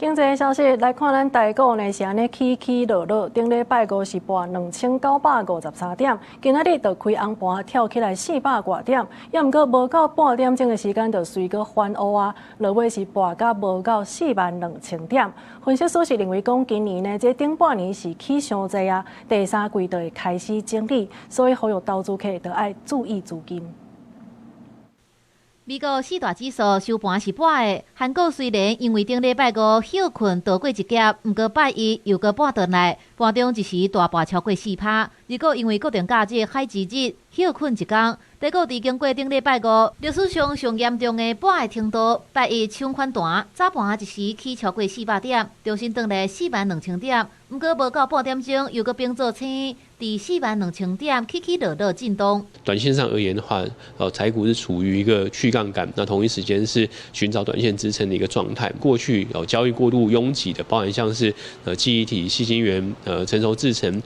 經濟消息來看，咱台股呢是按呢起起落落，頂禮拜五是跋2953點，今仔日就開紅盤跳起來四百外點，猶毋過無夠半點鐘的時間就隨閣翻烏啊，落尾是跋甲無夠4萬2千點。分析師是認為講，今年呢這頂半年是起傷濟啊，第三季就會開始整理，所以呼籲投資客著愛注意資金。美國四大指數收盤是跋的，韓股雖然因為頂禮拜五歇睏逃過一劫，毋過拜一又閣跋轉來，盤中一時大跋超過4趴。日股因為國定假日海之日歇睏一工，台股佇經過頂禮拜五歷史上上嚴重的跋的程度，拜一搶反彈，早盤一時起超過400點，重新轉來4萬2千點，毋過無夠半點鐘又閣變做青，佇4萬2千點起起落落震盪。短線上而言的話，台股是處於一個去槓桿，那同一時間是尋找短線支撐的一個狀態。過去有交易過度擁擠的，包含像是記憶體、矽晶圓、成熟製程、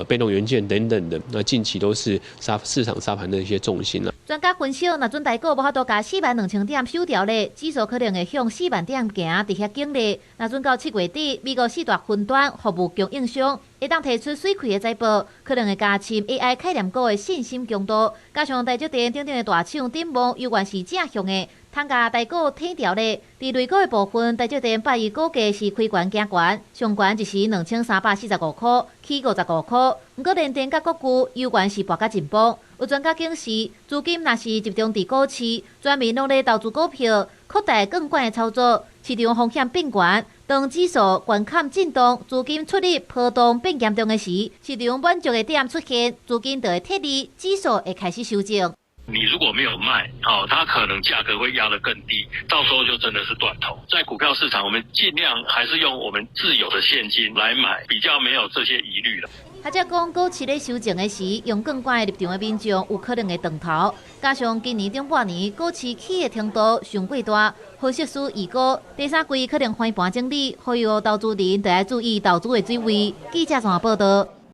被動元件等等的，那近期都是殺市場殺盤的一些重心啦。專家分析，若準台股無法度共4萬2千點守牢咧，指數可能會向4萬點行，佇遐整理。若準到7月底，美國四大雲端服務供應商會當提出媠氣的財報，可能會加深 AI 概念股的信心強度。加上台積電等等的大廠展望猶原是正向的，通共台股推牢咧。佇類股的部分，台積電拜一股價是開懸行懸，上懸一時2345箍，起55箍。毋過聯電佮國巨猶原是跋甲真崩。有專家警示，資金若是集中佇股市，全民攏咧投資股票，擴大槓桿的操作，市場風險變懸。當指數懸坎震盪，資金出入波動變嚴重的時，市場滿足的點出現，資金就會撤離，指數會開始修正。你如果沒有賣，哦，它可能價格會壓得更低，到時候就真的是斷頭。在股票市場，我們盡量還是用我們自有的現金來買，比較沒有這些疑慮了。學者講，股市咧修正的時，用槓桿入場的民眾有可能會斷頭。加上今年頂半年股市起的程度傷過大，分析師預估第三季可能翻盤整理，呼籲投資人著愛注意投資的水位。記者綜合報道。